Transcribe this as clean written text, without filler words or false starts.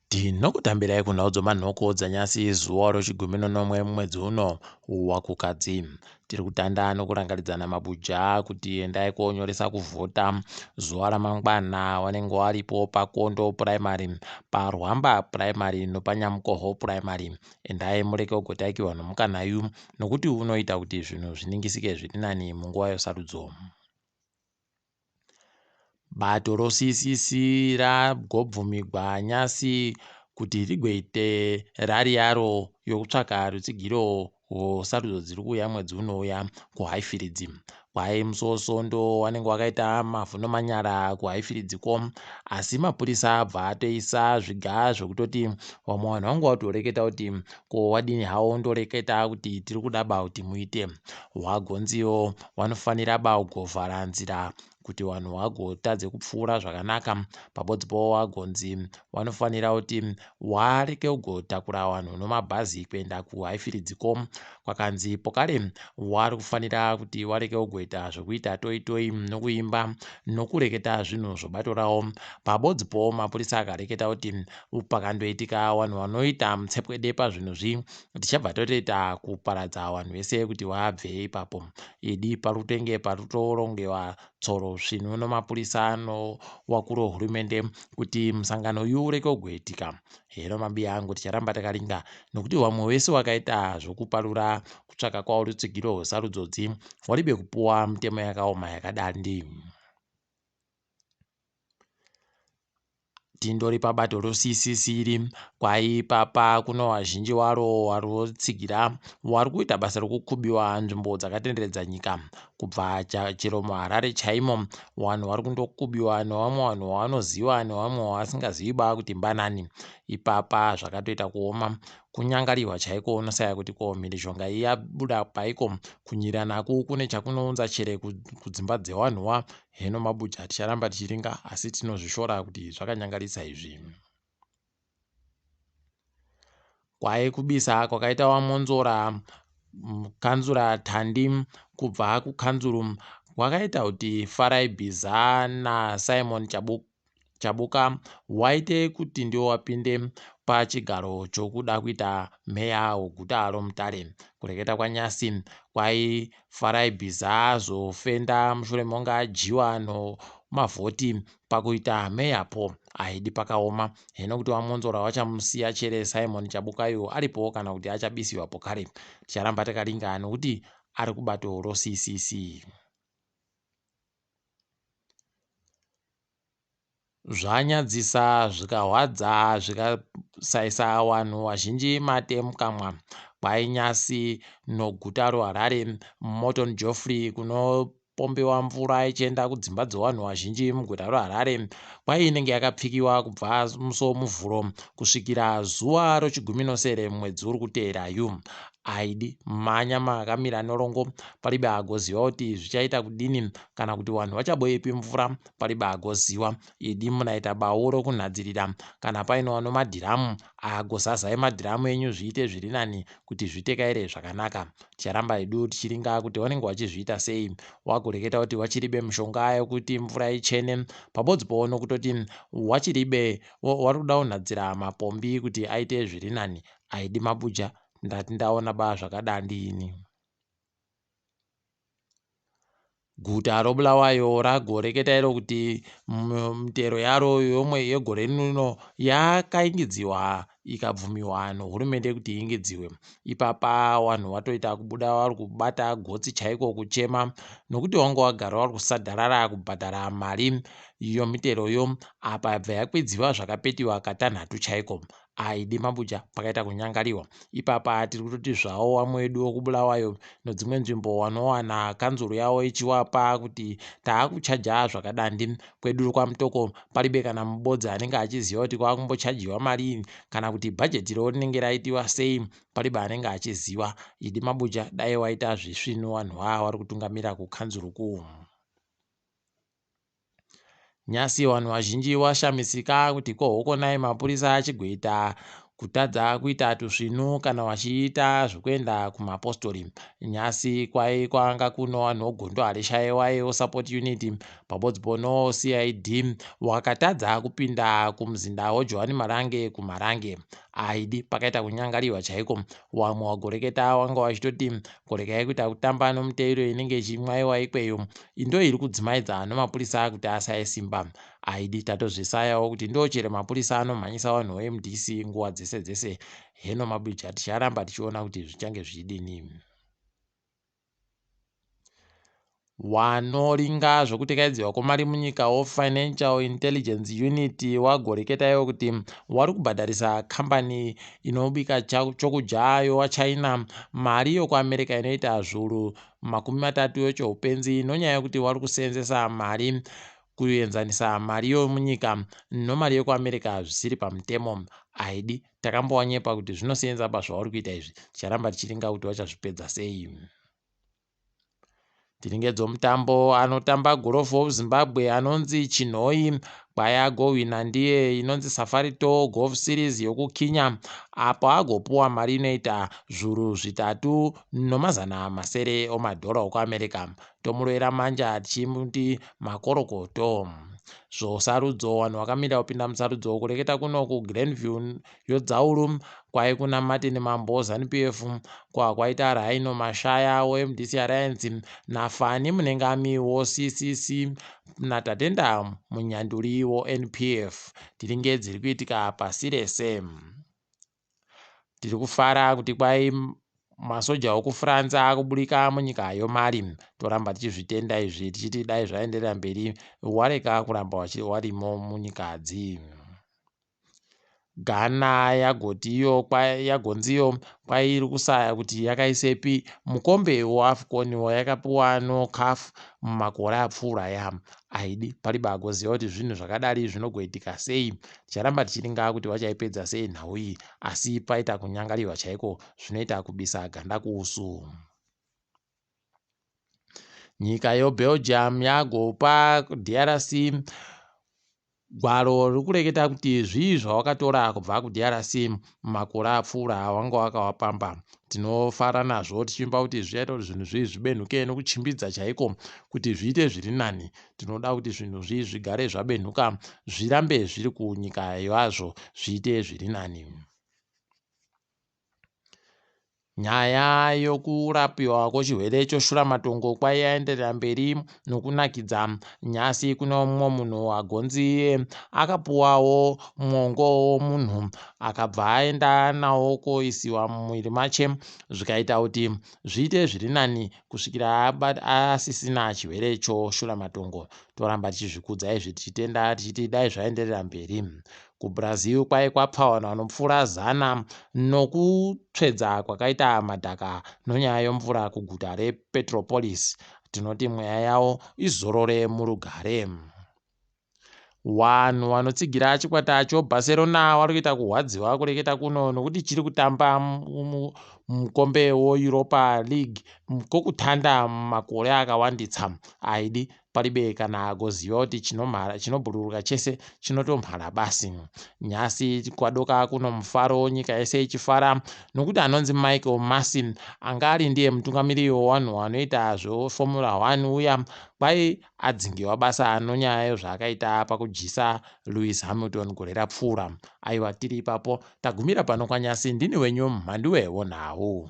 Tinokutambirai kunhau dzomanhoko dzanyasi zuva rochigumi nonomwe mumwedzi uno waKukadzi. Tiri kutanda nokurangaridzana mabuja kuti endai konyoresa kuvhota zuva ramangwana wanenge waripo paKondo Puraimari, paRwamba Puraimari nopaNyamukoho Puraimari. Endai mureke kugotaikiwa nomukanayu nokuti unoita kuti zvinhu zviningisike zviri nani munguva yosarudzo. Bato roCCC ragobvumigwa nyasi kuti rigoite rari yaro yokutsvaka rutsigiro rwesarudzo dziri kuuya mwedzi unouya kuHighfields. Kwai musi weSondo wanenge wakaita mavhu nomanyara kuHighfields ko asi mapurisa abva atoisa zviga zvekutoti vamwe vanhu vangu vatoreketa kuti ko wadini hawo ndoreketa kuti tiri kuda ba kuti muite wagonziwo wanofanira ba kugovhara nzira kuti vanhu vagotadze kupfuura zvakanaka pabodzi po wagonzi wanofanira kuti wareke kugotakura vanhu nomabhazi kuenda kuHighfields ko kwakanzi pokare wari kufanira kuti wareke kugoita zvekuita toi toi nokuimba nokureketa zvinhu zvobato rawo pabodzi po mapurisa akareketa kuti pakandoitika vanhu vanoita mutsepwede pazvinhu zvi tichabva totoita kuparadza vanhu vese kuti vabve ipapo idi parutenge parutorongewa tsoro svinu nomapurisa nowakuru wehurumende kuti musangano uyu ureke kugoitika. Hero mabiya angu ticharamba takaringa nokuti vamwe vese wakaita zvokuparura kutsvaka kwavo rutsigiro rwesarudzodzi waribe kupuwa mitemo yakaoma yakadandi. Tindori pabato roCCC iri kwai ipapa kuno wazhinji waro warotsigira wari kuita basa rokukubiwa nzvimbo dzakatenderedza nyika kubva chero muHarare chaimo vanhu vari kundokubiwa nevamwe vanhu vavanoziva nevamwe vavasingazivi ba kuti mbanani ipapa zvakatoita kuoma kunyangarirwa chaiko unosaya kuti ko mhirizhonga iyi yabuda paiko kunyiranaku kune chakunounza chere kudzimba dzevanhuwa Heno mabuja ticharamba tichiringa asi tinozvishora kuti zvakanyangarisa izvi. Kwaye kubisa kwakaita waMwonzora kanzura Thandi kubva kukanzuru kwakaita kuti Farai Bhiza naSimon Chabuka waite kuti ndiwo wapinde pachigaro chokuda kuita meya weguta roMutare. Kureketa kwaNyasi kwai Farai Bhiza azofenda mushure mekunge adyiwa nomavhoti pakuita meya po haidi pakaoma heno kuti vaMwonzora vachamusiya chere Simon Chabukayo aripo kana kuti achabisiwa pokare ticharamba takaringa nokuti ari kubato roCCC. Zvanyadzisa zvikahwadza zvikasaisa wanhu wazhinji mate mukamwa. Kwainyasi noguta roHarare Morton Geoffrey kunopombewa mvura ichienda kudzimba dzewanhu wazhinji muguta roHarare kwai inenge yakapfikiwa kubva musi woMuvhuro kusvikira zuva rochiguminosere mumwedzi uri kuteera yu. Aidi manyama akamira norongo palibe agoziva kuti zvichaita kudini kana kuti wanhu vachaboyepi mvura palibe agoziwa idi munaita bawo rokunhadzirira kana paine wanomadhiramu agozazai madhiramu enyu zviite zvirinani kuti zvitekaire zvakanaka ticharamba hedu tichiringa kuti wanenge wachizviita sei wakureketa kuti wachiribe mishonga yokuti mvura ichene pabodzi pono kutoti wachiribe wari kuda kunhadzira mapombi kuti aite zvirinani aidi mabuja ndati ndaona ba zvakadandi ini. Guta roBulawayo ragoreketa iro kuti mitero yaro yomwe yegore rino yakaingidziwa ikabvumiwa nehurumende kuti iingidziwe. Ipapa vanhu vatoita kubuda vari kubata gotsi chaiko kuchema nokuti vanga vagara vari kusadharara kubhadhara mari yomiteroyo apa yabva yakwidziwa zvakapetiwa katanhatu chaiko. Aidi mabuja pakaita kunyangariwa ipapa tiri kutoti zvawo vamwe vedu vekubulawayo nedzimwe nzvimbo wanowana kanzuru yavo ichiwapa kuti taakuchaja zvakadandi kwedu kwamutoko palibe kana mubodzi anenge achiziva kuti kwakumbochajiwa marii kana kuti bhajeti ro rinenge raitiwa sei palibe anenge achiziva idi mabuja dai waita zvisvinu vanhu vaa vari kutungamira kukanzuru ku Nyasi vanhu vazhinji vashamisika kuti ko hokonai mapurisa achigoita Kutadza kuita tusvinu kana wachiita zvekuenda kumapostori. Nyasi kwai kwanga kuno vanhu vogondo harishayewayo support unit pabodzipo no CID wakatadza kupinda kumuzinda woJohani Marange kuMarange. Aidi pakaita kunyangariwa chaiko. Wamwe wagoreketa wanga wachitoti korekai kuita kutamba nomuteiro inenge ichimwaiwa ikweyo ndo iri kudzimaidza nomapurisa kuti asaye simba. Aidi tatozvisayawo kuti ndochere mapurisa anomhanyisa vanhu veMDC nguva dzese dzese. Heno mabija ticharamba tichiona kuti zvichange zvichidini. Wanoringa zvokutekaidzirwa kwemari munyika woFinancial Intelligence Unit wagoreketa iwo kuti wari kubhadharisa kambani inobika chokudya yowaChina mari yokuAmerica inoita zviuru 30 yochoupenzi nonyaya yekuti wari kuseenzesa mari kuenzanisa mari yomunyika nomari yekuAmerica zvisiri pamutemo. Aidi takambowanyepa kuti zvinoseenza pazvauri kuita izvi, ticharamba tichiringa kuti wachazvipedza sei. Tiringedzo mutambo anotamba gorofu weZimbabwe anonzi Chinhoyi kwai agohwina ndiye inonzi Safari Tour Golf Series yokuKenya apo agopuwa mari inoita zviuru 3600 omadhora okuAmerica. Tomurovera manja tichimuti makorokoto. Zvosarudzo vanhu vakamira kupinda musarudzo kureketa kuno kuGlenview yoDzaulu kwai kuna Martin Mambo ZANU PF kwa kwaita Rhino Mashaya weMDC Alliance naFani Munengami woCCC naTatenda Munyanduri woNPF. Tiringe dziri kuitika pasi rese. Tiri kufara kuti kwai masoja okuFrance akuburika munyika yoMali. Toramba tichizvitenda izvi tichiti dai zvaenderera mberi wareka kuramba warimo munyikadzi. Ghana yagotiyo yagonziyo kwai iri kusaya kuti yakaisepi mukombe weAfcon wayakapiwa noCAF mumakore apfuura ya. Aidi pariba agoziva kuti zvinhu zvakadari zvinogoitika sei. Ticharamba tichiringa kuti vachaipedza sei nhau iyi, asi paita kunyangariwa chaiko zvinoita kubisa ganda kuusu. Nyika yoBelgium yagopa DRC gwaro riri kureketa kuti zvii zvawakatora kubva kuDRC mumakore apfuura wanga wakawapamba. Tinofara nazvo tichimba kuti zvichaita kuti zvinhu zvii zvibenhuke nokuchimbidza chaiko kuti zviite zviri nani. Tinoda kuti zvinhu zvii zvigare zvabenhuka zvirambe zviri kunyika yazvo zviite zviri nani. Nyaya yokurapiwa kwechirwere cheshuramatongo kwai yaenderera mberi nokunakidza. Nyasi kune mumwe munhu agonzi akapuwawo mwongo womunhu akabva aenda nawo koisiwa mumuviri mache zvikaita kuti zviite zviri nani kusvikira asisina chirwere choshuramatongo. Toramba tichizvikudza izvi tichitenda tichiti dai zvaenderera mberi. KuBrazil kwai kwapfa vanhu vanopfuura 100 nokutsvedza kwakaita madhaka nonyaya yomvura kuguta rePetropolis. Tinoti mweya yavo izorore murugare. Vanhu vanotsigira chikwata choBarcelona vari kuita kurwadziwa kureketa kuno nokuti chiri kutamba mukombe weEuropa League kokutanda makore akawanditsa. Aidi paribe kana agoziva kuti chinobhururuka chese chinotomhara basi. Nyasi kwadoka kuno mufaro nyika yese ichifara nokuti anonzi Michael Masi anga ari ndiye mutungamiriri wevanhu vanoita zveFormula 1 uya kwai adzingiwa basa nonyaya yezvaakaita pakudyisa Lewis Hamilton gore rapfuura. Aiwa tiri ipapo tagumira pano kwanyasi ndini wenyu Mhanduwe wonhau.